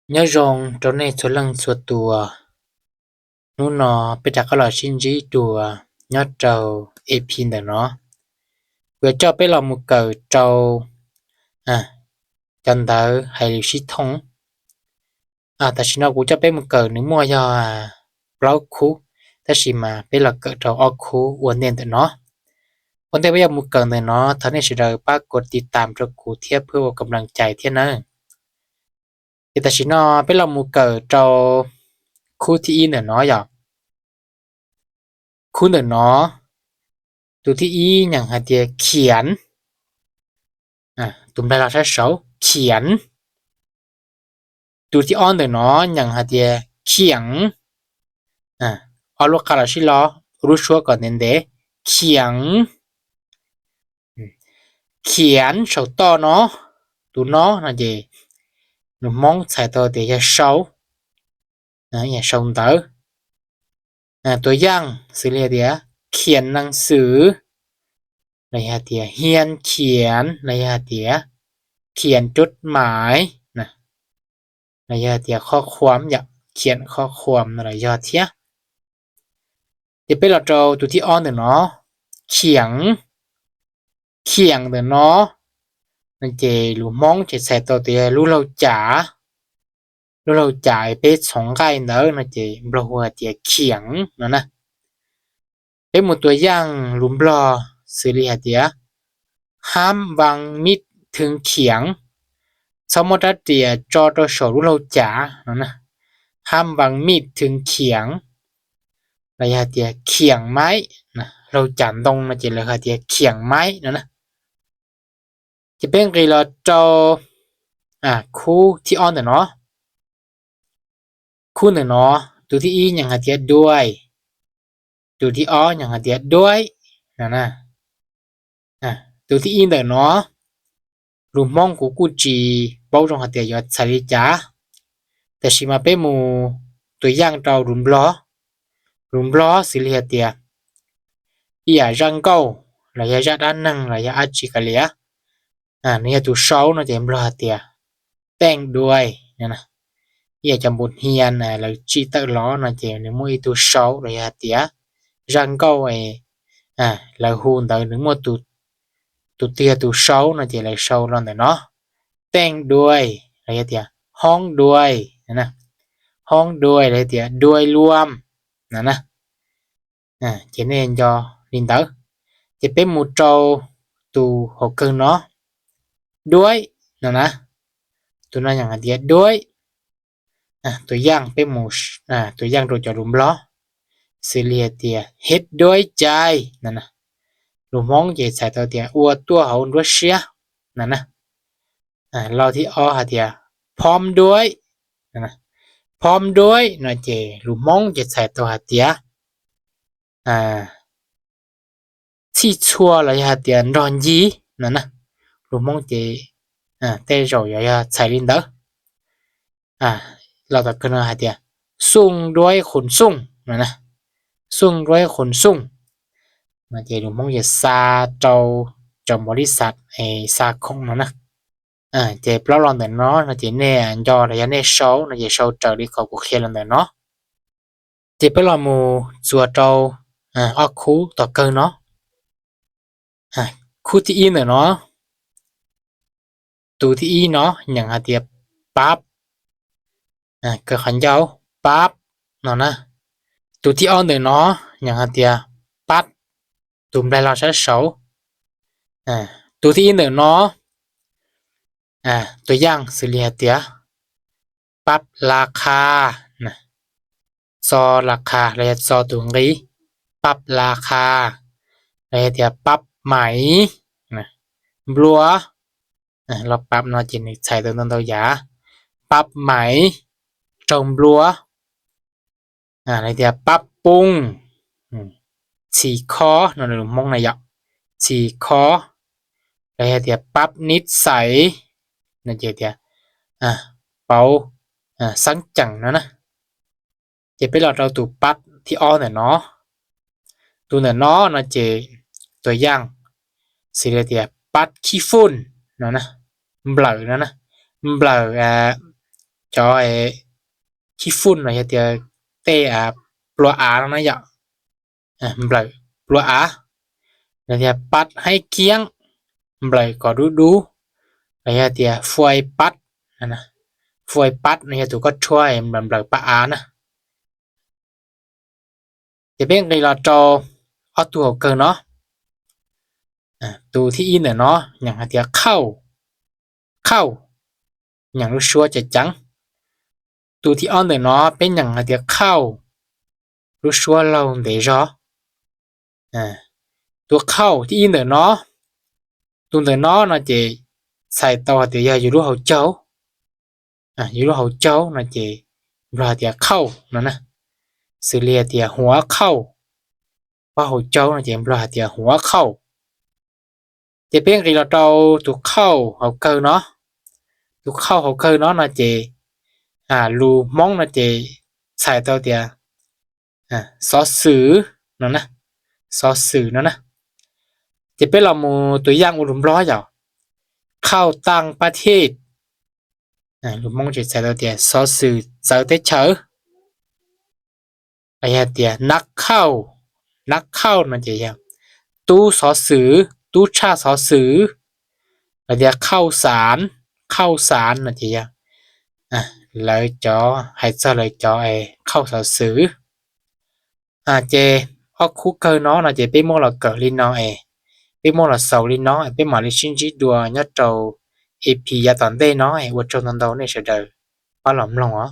Nyob zoo rau nej txhua leej txhua tus, hnub no peb rov qab los sib ntsib dua nyob rau E P ntawm no. Kuv yuav coj peb los mus kawm rau cov ntawv hais lus sib thooj. Tam sim no kuv coj peb mus kawm nws muaj yog plaub khub, tab sis mas peb los kawm rau ob khub ua ntej ntawm no. Ua ntej peb yuav mus kawm ntawm no, thov nej sawv daws pab kov tiv tam rau kuv thiab pab ua kam nplaim cai thiab nawb. Ces tam sim no peb los mus kawm rau khub thib ib ntawm no yom. Khub ntawm no, tus thib ib nyeem hais tias khiav, tus nplaig los sab saud, khiav. Tus thib ob ntawm no nyeem hais tias khiav, ob lub qa los sib los, ua lub suab kom ntev ntev, khiav. Khiav saum toj no, tus no no ces lus Hmoob txhais tau tias yog sau, yog sau ntawv. Tus yam xws li hais tias khiav neeg xwm, los yog hais tias hian khiav, los yog hais tias khiav rub mais, los yog hais tias qhob khuam yom, khiav qhob khuam no los yog thiab. Ces peb los rau tus thib ob ntawm no, khiav. Khiav ntawm no, no ces lus Hmoob ces txhais tau tias lub laug cav. Lub laug cav peb txhoov nqaij ntawd no ces Nplog hu hais tias khiav no na. Peb mus tus yam lus Nplog xws li hais tias ham vas mis thwv khiav, txhob muab rab riam tso rau saum lub laug cav no na. Ham vas mis thwv khiav, los yog hais tias khiav maib, laug cav ntoo no ces lawv hais tias khiav maib no na. Ces peb nqis los rau khub thib ob ntawm no. Khub ntawm no, tus thib ib nyeem hais tias duai, tus thib ob nyeem hais tias duaib no na. Tus thib ib ntawm no, lus Hmoob kuv kuj tsis paub zoo hais tias yuav txhais li cas, tab sis mas peb mus tus yam rau lus Nplog. Lus Nplog xws li hais tias ib yam zaj nkauj los yog zaj dab neeg los yog dab tsi kav liam, nws yog tus sau no ces Nplog hais tias teej duai. Ib yam cov npus hnia lawv tsim tawm los no ces nws muaj ib tug sau los yog hais tias zaj nkauj lawv hu ntawd nws muaj tus twg yog tus sau no ces lawv sau los ntawm no, teej duai los yog tias hoob duai, hoob duai los yog tias duai luam no na. Ces nej nco li ntawd. Ces peb mus rau tus hauv kawg no, duaib no na. Tus no nyeem hais tias duaib. Tus yam peb mus, tus yam rau cov lus Nplog xws li hais tias hib duaib cai no na. Lus Hmoob ces txhais tau tias ua tuaj hauv nruab siab no na. Lo thib ob hais tias phom duaib. Phom duaib no ces lus Hmoob ces txhais tau hais tias txhij txhua los yog hais tias nrog ncig no na. Lus Hmoob ces tej zaum yuav yog txhais li ntawd. Los tom kawg no hais tias xooj duaib qhus xooj no na. Xooj duaib qhus xooj no ces lus Hmoob ces xa rau cov npaum li xav, xa khoom no na. Ces plaub lo ntawm no no ces nej nco los yog nej sau no ces sau raws li qhov kuv qhia los ntawm no. Ces peb los mus txuas rau ob khub tom kawg no. Khub thib ib ntawm no, tus thib ib no nyeem hais tias pab, kaw qhov ncauj, pab no na. Tus thib ob ntawm no nyeem hais tias pab, tus nplaig los sab saud. Tus thib ib ntawm no, tus yam xws li hais tias pab la qha, txo la qha los yog txo tus nqi, pab la qha, los yog tias pab maiv, nplua. Lo pab no ces nws txhais tau ntau ntau yam, pab maiv, raug nplua, los tias pab pooj, txhim khob no lus Hmoob na yom, txhim khob, los yog tias pab nib xaiv, no ces tias pauv xeeb ceem no na. Ces peb los rau tus pab thib ob ntawm no. Tus ntawm no no ces tus yam xws li tias pab khib fooj no na, nplawm no na, nplawm, cov khib fun los yog tias tej plua av no na yom, nplawm plua av, los tias pat haib kiab, nplawm kom dub dub, los yog tias fuai pat, fuai pat no yog tus koj rhuab nplawm nplawm pab av na. Ces peb nqis los rau ob tug hauv kawg no. Tus thib ib ntawm no nyeem hais tias khauj, khauj, nyeem lub suab ceev ceev. Tus thib ob ntawm no peb nyeem hais tias khauj, lub suab laug ntev zog. Tus khauj thib ib ntawm no, tus ntawm no no ces txhais tau hais tias yog yus lub hauv caug, yus lub hauv caug no ces nplog hais tias khauj no na. Xws li hais tias huav khauj, pob hauv caug no ces nplog hais tias huav khauj. Ces peb nqis los rau tus khauj hauv kawg no. Tus khauj hauv kawg no no ces lus Hmoob no ces txhais tau tias xov xwm no na, xov xwm no na. Ces peb los mus tus yaj ua lus Nplog yom, khauj taaj pab thij, lus Hmoob ces txhais tau tias xov xwm txawv teb chaws. Los yog tias nab khauj, nab khauj no ces yog tub xov xwm, tub tshaj xov xwm. Los tias khauj xav, khauj xav no ces yog lawv cov hais txog lawv cov khauj xov xwm. Ces ob khub kawg no no ces peb muab los kawm li no es, peb muab los xaus li no es peb mam li sib ntsib dua nyob rau E P yav tom ntej no es ua tsaug ntau ntau nej sawv daws pab los mloog os.